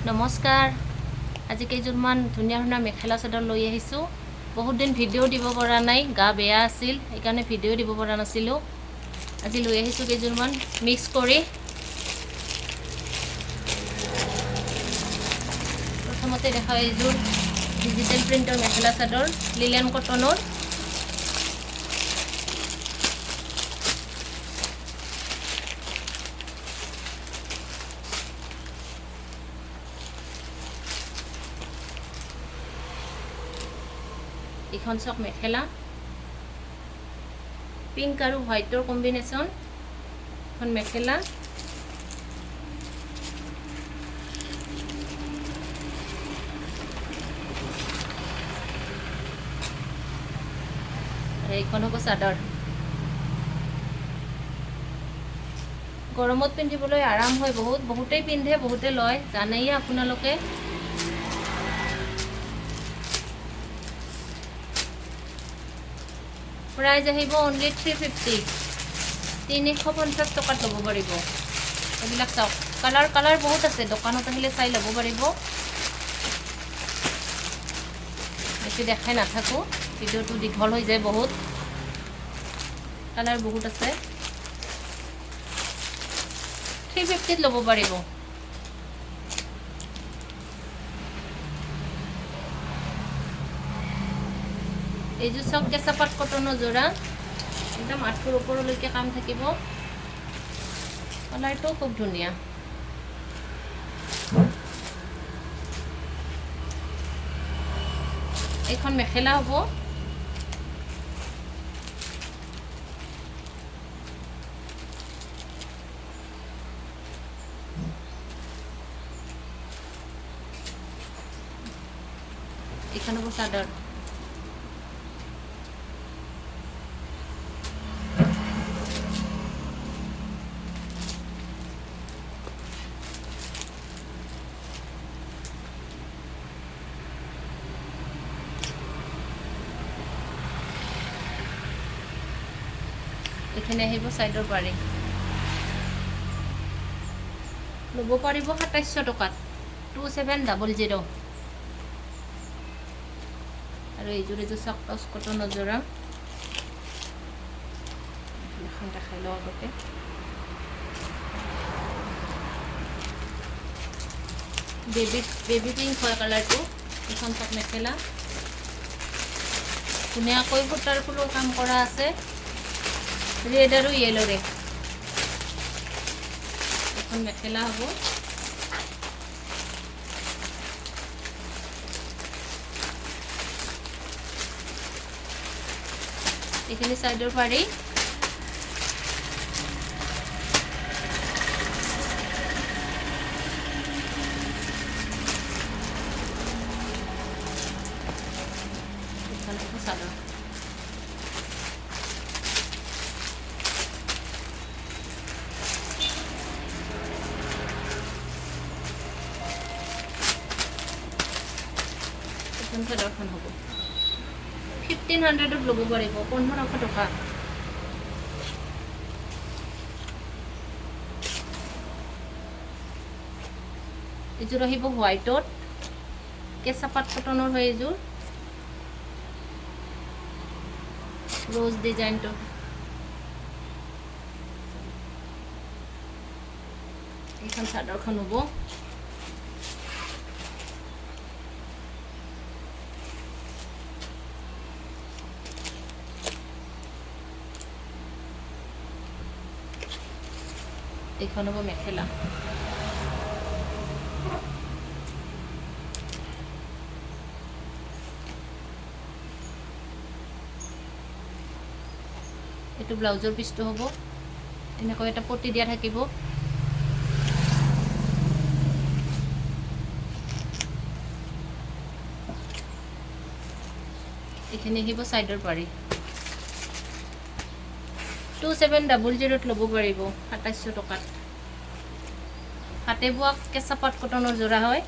নমস্কাৰ। আজি কেইযোৰমান ধুনীয়া ধুনীয়া মেখেলা চাদৰ লৈ আহিছোঁ। বহুত দিন ভিডিঅ' দিব পৰা নাই, গা বেয়া আছিল, সেইকাৰণে ভিডিঅ' দিব পৰা নাছিলোঁ। আজি লৈ আহিছোঁ কেইযোৰমান মিক্স কৰি। প্ৰথমতে দেখা এইযোৰ ডিজিটেল প্ৰিণ্টৰ মেখেলা চাদৰ, লিলেন কটনৰ। এইখন চাওক মেখেলা, পিংক আৰু হোৱাইটৰ কম্বিনেশ্যন এখন মেখেলা। আৰু এইখন হ'ব চাদৰ। গৰমত পিন্ধিবলৈ আৰাম হয় বহুত, বহুতেই পিন্ধে, বহুতে লয়, জানেই আপোনালোকে। প্ৰাইজ আহিব অনলি 350, 350 টকাত ল'ব পাৰিব। এইবিলাক চাওক, কালাৰ কালাৰ বহুত আছে, দোকানত আহিলে চাই ল'ব পাৰিব। বেছি দেখাই নাথাকোঁ, ভিডিঅ'টো দীঘল হৈ যায় বহুত। কালাৰ বহুত আছে, 350ত ল'ব পাৰিব। এইযোৰ চাওক কেঁচা পাট কটনৰ যোৰা, একদম আঁঠুৰ ওপৰলৈকে কাম থাকিব। কালাৰটোও খুব ধুনীয়া। এইখন মেখেলা হ'ব। এইখন হ'ব চাদৰ। এইখিনি আহিব চাইডৰ পাৰি। ল'ব পাৰিব 2700 টকাত, 2700। আৰু এইযোৰ এইযোৰ চাওক টচ কটনৰ যোৰা, এখন দেখাই লওঁ আগতে। বেবী বেবী পিংক হয় কালাৰটো। এইখন চাওক মেখেলা, ধুনীয়াকৈ সূতাৰ ফুলৰ কাম কৰা আছে, ৰেড আৰু য়েল'ৰে। এখন মেখেলা হ'ব। এইখিনি চাইডৰ পাৰি। এইখন হ'ব চাদৰ। এইখন চাদৰখন হ'ব 1500ত ল'ব পাৰিব, 1500 টকা। এইযোৰ আহিব হোৱাইটত, কেঁচা পাট কটনৰ হয় এইযোৰ, ৰ'জ ডিজাইনটো। এইখন চাদৰখন হ'ব। এইখন হ'ব মেখেলা। এইটো ব্লাউজৰ পিচটো হ'ব, এনেকৈ এটা পটি দিয়া থাকিব। এইখিনি আহিব চাইডৰ পাৰি। 2700ত ল'ব পাৰিব, 2700 টকাত। হাতে বোৱা কেঁচা পাট কটনৰ যোৰা হয়।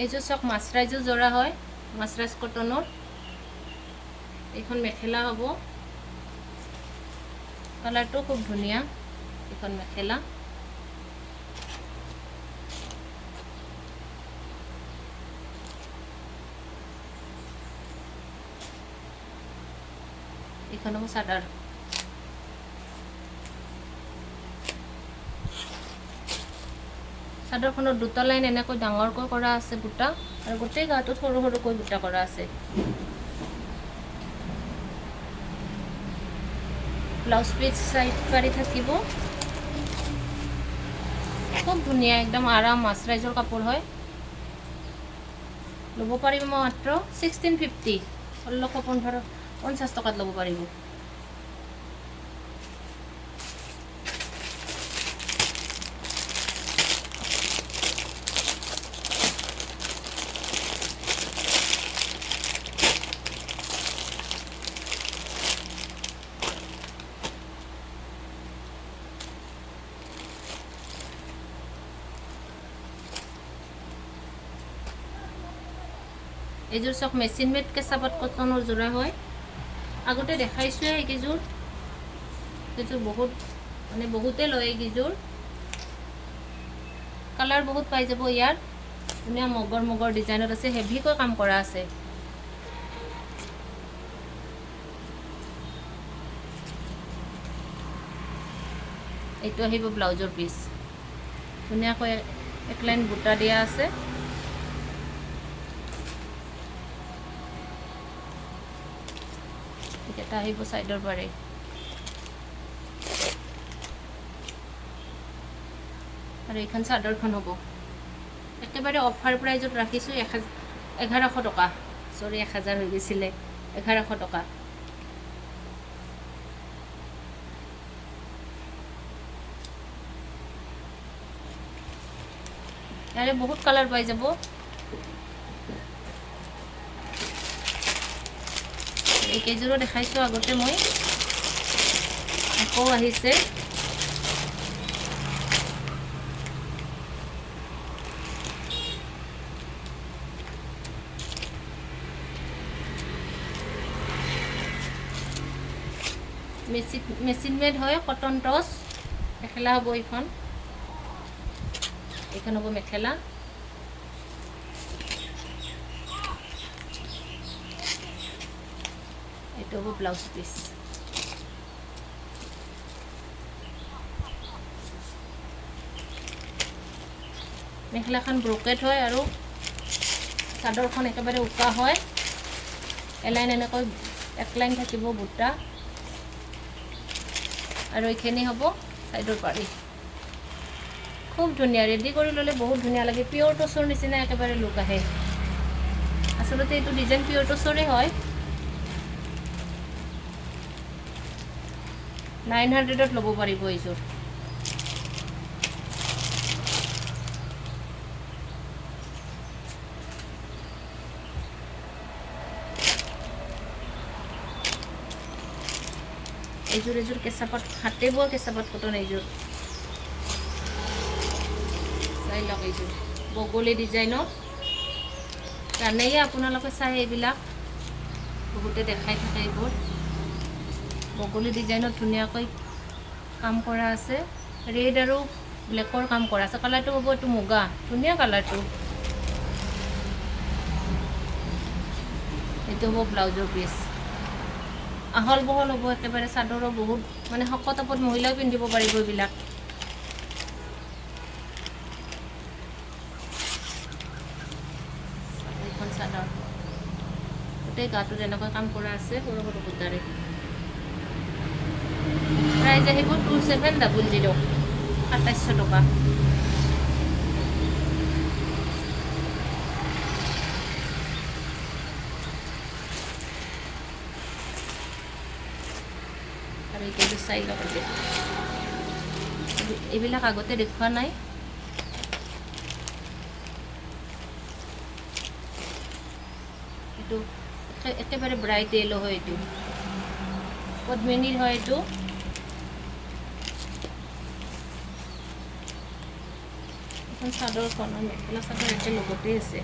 এইযোৰ চাওক, মাছৰাইজো যোৰা হয়, মাছৰাইজ কটনৰ। এইখন মেখেলা হ'ব। কালাৰটো খুব ধুনীয়া। এইখন মেখেলা। এইখন হ'ব চাদৰ। চাদৰখনত দুটা লাইন এনেকৈ ডাঙৰকৈ কৰা আছে বুটা, আৰু গোটেই গাটোত সৰু সৰুকৈ বুটা কৰা আছে। ব্লাউজ পিচ চাইড পাৰি থাকিব। খুব ধুনীয়া, একদম আৰাম মাছৰাইজৰ কাপোৰ হয়। ল'ব পাৰিব মাত্ৰ 1650, 1650 টকাত ল'ব পাৰিব। এইযোৰ চাওক, মেচিন মেড কেঁচা পাত কটনৰ যোৰা হয়। আগতে দেখাইছোৱে এইকেইযোৰ। এইযোৰ বহুত, মানে বহুতে লয় এইকেইযোৰ। কালাৰ বহুত পাই যাব ইয়াৰ। ধুনীয়া মগৰ মগৰ ডিজাইনত আছে, হেভিকৈ কাম কৰা আছে। এইটো আহিব ব্লাউজৰ পিচ। ধুনীয়াকৈ এক লাইন বুটা দিয়া আছে। এটা আহিব চাইডৰ পাৰে। আৰু এইখন চাদৰখন হ'ব। একেবাৰে অফাৰ প্ৰাইজত ৰাখিছোঁ, 1100 টকা। চৰি, 1000 হৈ গৈছিলে, 1100 টকা। ইয়াৰে বহুত কালাৰ পাই যাব। এইকেইযোৰো দেখাইছোঁ আগতে মই। আকৌ আহিছে। মেচিন মেড হয়, কটন টচ। মেখেলা হ'ব এইখন। এইখন হ'ব মেখেলা। এইটো হ'ব ব্লাউজ পিচ। মেখেলাখন ব্ৰকেট হয় আৰু চাদৰখন একেবাৰে উকা হয়। এলাইন এনেকৈ এক লাইন থাকিব বুটা। আৰু এইখিনি হ'ব চাইডৰ পাৰি। খুব ধুনীয়া, ৰেডি কৰি ল'লে বহুত ধুনীয়া লাগে। পিয়ৰ টচৰ নিচিনা একেবাৰে লুক আহে। আচলতে এইটো ডিজাইন পিয়ৰ টচৰে হয়। 900ত ল'ব পাৰিব এইযোৰ। এইযোৰ কেঁচা পাত, হাতে বোৱা কেঁচা পাত কটন এইযোৰ। চাই লওক, এইযোৰ বগলী ডিজাইনত। জানেই আপোনালোকে চাই, এইবিলাক বহুতে দেখাই থাকে এইবোৰ। বগলী ডিজাইনত ধুনীয়াকৈ কাম কৰা আছে। ৰেড আৰু ব্লেকৰ কাম কৰা আছে। কালাৰটো হ'ব এইটো মুগা, ধুনীয়া কালাৰটো। এইটো হ'ব ব্লাউজৰ পিচ। আহল বহল হ'ব একেবাৰে। চাদৰো বহুত, মানে শকত আপত মহিলাও পিন্ধিব পাৰিব এইবিলাক। এইখন চাদৰ, গোটেই গাটোত এনেকৈ কাম কৰা আছে সৰু সৰু বুটাৰে। প্ৰাইজ আহিব 2700, 2700 টকা। আৰু এইকেইযোৰ চাই লওক এতিয়া। এইবিলাক আগতে দেখুওৱা নাই। এইটো একেবাৰে ব্ৰাইট য়েলো হয়। এইটো পদ্মিনীৰ হয় এইটো। এখন চাদৰখন আৰু মেখেলা চাদৰ একে লগতে আছে।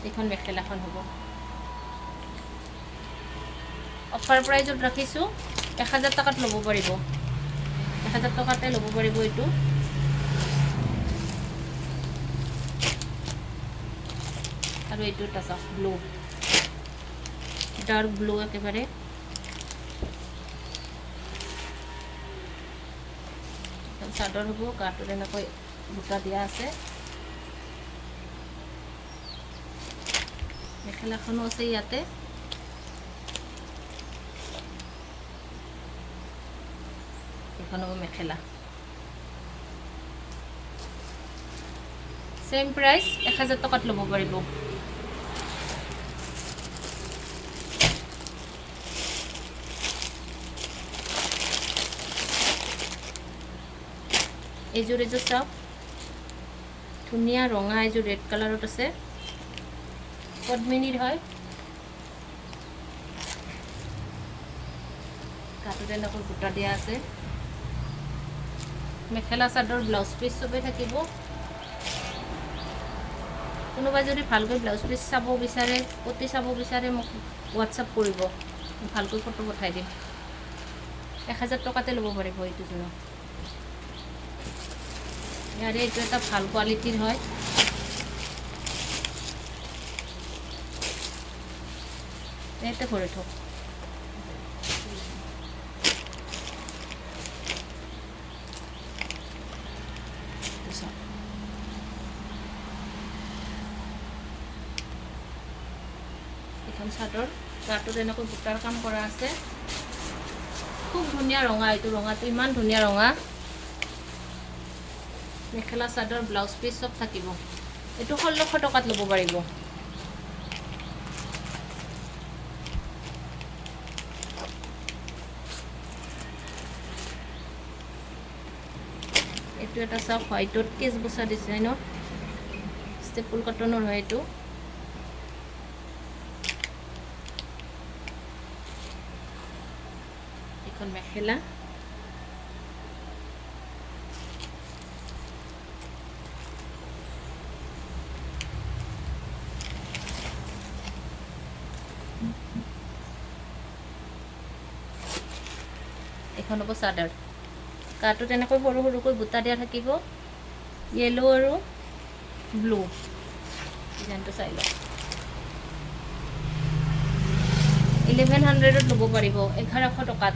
এইখন মেখেলাখন হ'ব। অফাৰ প্ৰাইজত ৰাখিছোঁ, 1000 টকাত ল'ব পাৰিব। 1000 টকাতে ল'ব পাৰিব এইটো। আৰু এইটো এটা চাওক, ব্লু, ডাৰ্ক ব্লু একেবাৰে। চাদৰ হ'ব, গাটোত এনেকৈ বুটা দিয়া আছে। মেখেলাখনো আছে ইয়াতে। এইখন হ'ব মেখেলা। ছেম প্ৰাইচ, 1000 টকাত ল'ব পাৰিব। এইযোৰ এইযোৰ চাওক, ধুনীয়া ৰঙা এইযোৰ ৰেড কালাৰত আছে, পদ্মিনীৰ হয়। গাটোত এনেকৈ বুটা দিয়া আছে। মেখেলা চাদৰ ব্লাউজ পিচ চবেই থাকিব। কোনোবাই যদি ভালকৈ ব্লাউজ পিচ চাব বিচাৰে, পতি চাব বিচাৰে, মোক হোৱাটছআপ কৰিব, ভালকৈ ফটো পঠাই দিম। 1000 টকাতে ল'ব পাৰিব এইটো যোৰা। ইয়াৰে এইটো এটা ভাল কোৱালিটিৰ হয়। ইয়াতে ভৰি থওক। এইখন চাদৰ, গাটোত এনেকৈ বুটাৰ কাম কৰা আছে। খুব ধুনীয়া ৰঙা, এইটো ৰঙাটো ইমান ধুনীয়া ৰঙা। মেখেলা চাদৰ ব্লাউজ পিচ চব থাকিব। এইটো 1600 টকাত ল'ব পাৰিব। এইটো এটা চাওক, হোৱাইটত কেচ বচা ডিজাইনৰ, ষ্টেপল কটনৰ হয় এইটো। এইখন মেখেলা। এইখন হ'ব চাদৰ। গাটোত এনেকৈ সৰু সৰুকৈ বুটা দিয়া থাকিব, য়েল্ল' আৰু ব্লু। ডিজাইনটো চাই লওক। 1100ত ল'ব পাৰিব, 1100 টকাত।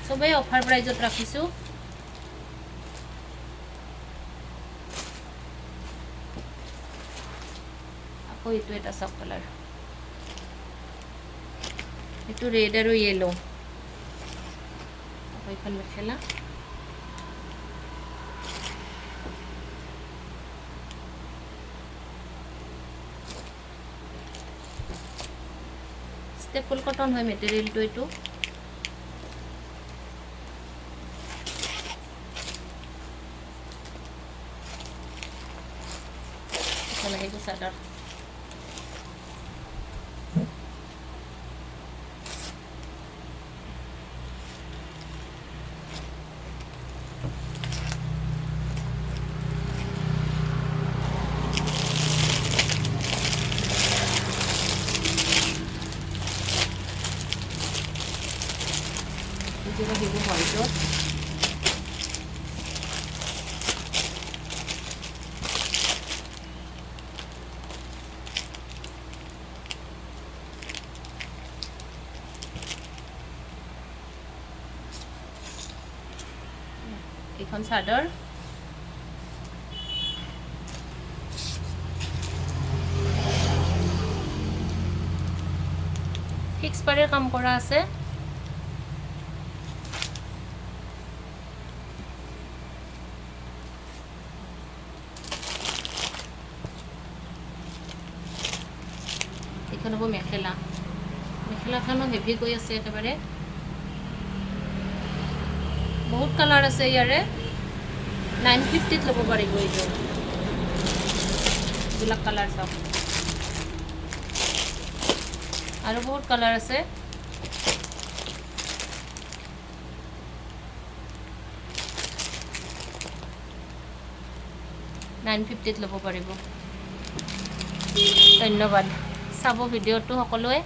চবেই অফাৰ প্ৰাইজত ৰাখিছোঁ। আকৌ এইটো এটা চাওক কালাৰ, এইটো ৰেড আৰু য়েল্ল'। আকৌ এইখন মেখেলা। ষ্টেপল কটন হয় মেটেৰিয়েলটো এইটো। এইখন আহিব চাদৰ। এইযোৰ আহিব হোৱাইটত। এইখন চাদৰ। ফিক্স পাৰেৰ কাম কৰা আছে। এইখন হ'ব মেখেলা। মেখেলাখনো হেভি গৈ আছে একেবাৰে। বহুত কালাৰ আছে ইয়াৰে। 950ত ল'ব পাৰিব এইটো। এইবিলাক কালাৰ চাওক, আৰু বহুত কালাৰ আছে। 950ত ল'ব পাৰিব। ধন্যবাদ। চাব ভিডিঅ'টো সকলোৱে।